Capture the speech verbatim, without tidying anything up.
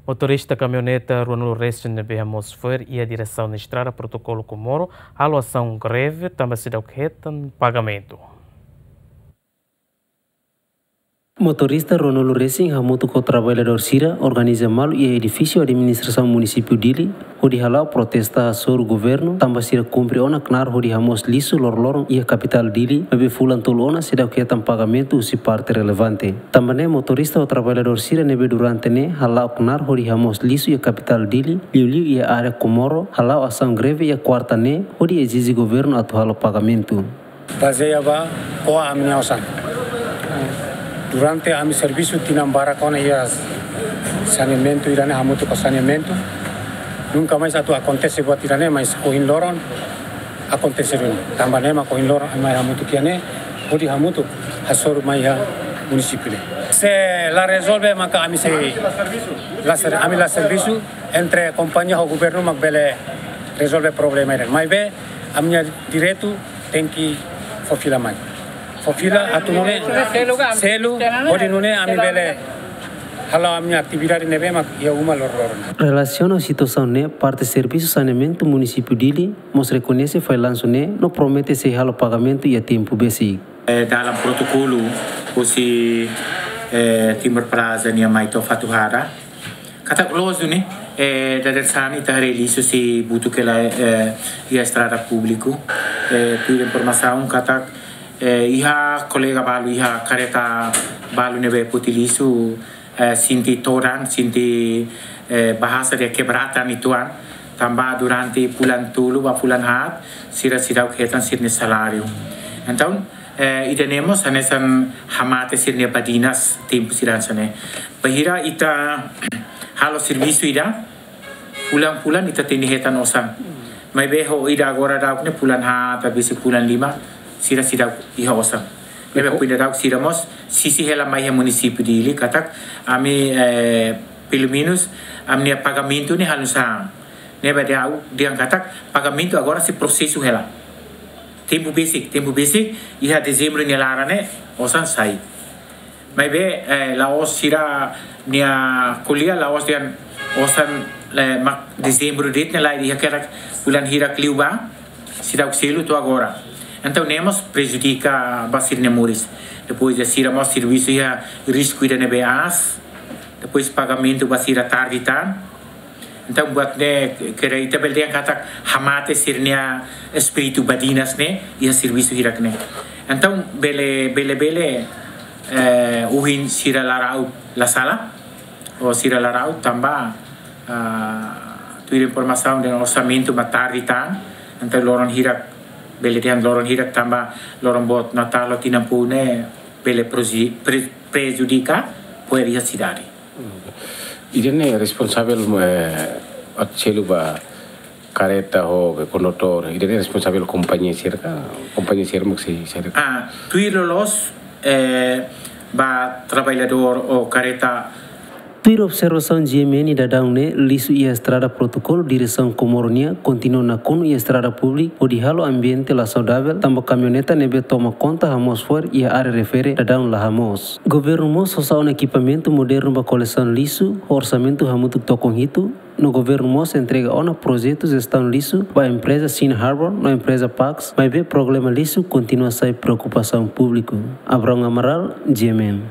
Motorista kamioneta ruanulu resin ne'ebé hamoos fo'er iha diresaun estrada Protokolu Comoro halo asaun greve tanba seidauk hetan pagamentu. Motorista ruanulu resin hamutuk ho traballadór sira organiza malu iha edifísiu administrasaun munisípiu Dili, hodi hala'o protesta hasoru governu tanba sira kumpre ona knaar hodi hamoos lixu loroloron iha kapitál Dili, maibé fulan tolu ona seidauk hetan pagamentu husi parte relevante. Tanba ne'e motorista ho traballadór sira ne'ebé durante ne'e hala'o knaar hodi hamoos lixu iha kapitál Dili, liuliu iha área Comoro, hala'o asaun greve iha kuarta ne'e hodi ezije governu atu halo pagamentu. Bazeia ba ko'a ami-nia osan. Durante ami servisu tinan barak ona iha saneamentu ida-ne'e, hamutuk ho saneamentu. Nunka mais atu akontese buat ida-ne'e, mais ohin loron akontese duni. Tanba ne'e mak ohin loron ami mai hamutuk iha ne'e, hodi hamutuk hasoru mai iha munisípiu ne'e. Se la rezolve maka ami sei la ser-, ami la servisu, entre kompañia ho governu mak bele rezolve problema ida. Maibé ami-nia direitu tenke fó fila mai. Fó fila atu nune'e selu, hodi nune'e ami bele hala'o ami-nia atividade ne'ebé mak iha uma loroloron. Relasiona situasaun ne'e, parte servisu saneamentu munisípiu Dili mós rekoñese fallansu ne'e no promete sei halo pagamentu iha tempu besik. Eh, dalam protokolu husi, eh, Timor Plaza nia mai to'o Fatuhada. Katak loos duni, eh, dadeer-saan ita haree lixu sei butuk hela, eh, iha estrada públiku. Eh, tuir informasaun katak, eh, iha kolega balu, iha karreta balu ne'ebé foti lixu, eh, sente todan, sente, eh, bahasa dehan keberatan uitoan. Tanba durante fulan tolu ba fulan haat, sira seidauk hetan sira-nia saláriu. Entaun, eh, ida-ne'e mós hanesan hamate sira-nia badinas tempu sira hanesan ne'e. Bainhira ita halo servisu ida, fulan-fulan ita tenke hetan osan. Maibé ho ida agora daudauk ne'e fulan haat, tabisi fulan lima, sira seidauk iha osan. Ne'ebé kuida daudauk sira mós sisi hela mai iha munisípiu Dili katak ami, eh, pelumenus ami-nia pagamentu ne'e halo nu'usá. Ne'ebé dehan, dehan katak pagamentu agora sei prosesu hela. Tempu besik, tempu besik, iha dezembru nia laran ne'e osan sai. Maibé, eh, la'ós sira-nia ko'alia la'ós dehan osan, eh, mak dezembru de'it ne'e lae, iha kedas fulan hirak liubá, seidauk selu to'o agora. Entaun ne'e mós prejudika ba sira-nia moris. Depois dehan sira mós servisu iha risku ida ne'ebé aas. Depois pagamentu ba sira tarde tan. Entaun buat ne'e kere ita bele dehan katak hamate sira-nia espíritu badinas ne'e iha servisu hirak ne'e. Entaun bele, bele, bele, eh, ohin sira la la'o la sala, ou sira la la'o tanba, ah, tuir informasaun dehan orsamentu mak tarde tan. Entaun loron hirak, bele dehan loron hirak tanba loron boot Natál ho tinan foun ne'e bele proji-, pre-, prejudika fo'er iha sidade. Ida-ne'e responsavel, eh, atu selu ba karreta ho kondutór, ida-ne'e responsavel kompañia sira ka, kompañia sira mak sei, sira. Ah, tuir loloos, eh, ba traballadór ou karreta. Tuir observasaun G M N daudaun ne'e, lixu iha estrada Protokolu diresaun Comoro nian kontinua nakonu iha estrada públiku hodi halo ambiente la saudavel, tanba kamioneta ne'ebé toma konta hamoos fo'er iha área refere daudaun la hamoos. Governu mós hosa ona ekipamentu modernu ba kolesaun lixu, ho orsamentu hamutuk tokon hitu, no governu mós entrega ona projetu jestaun lixu ba empreza China Harbour no empreza Pax, maibé problema lixu kontinua sai preokupasaun públiku. Abraão Amaral, G M N.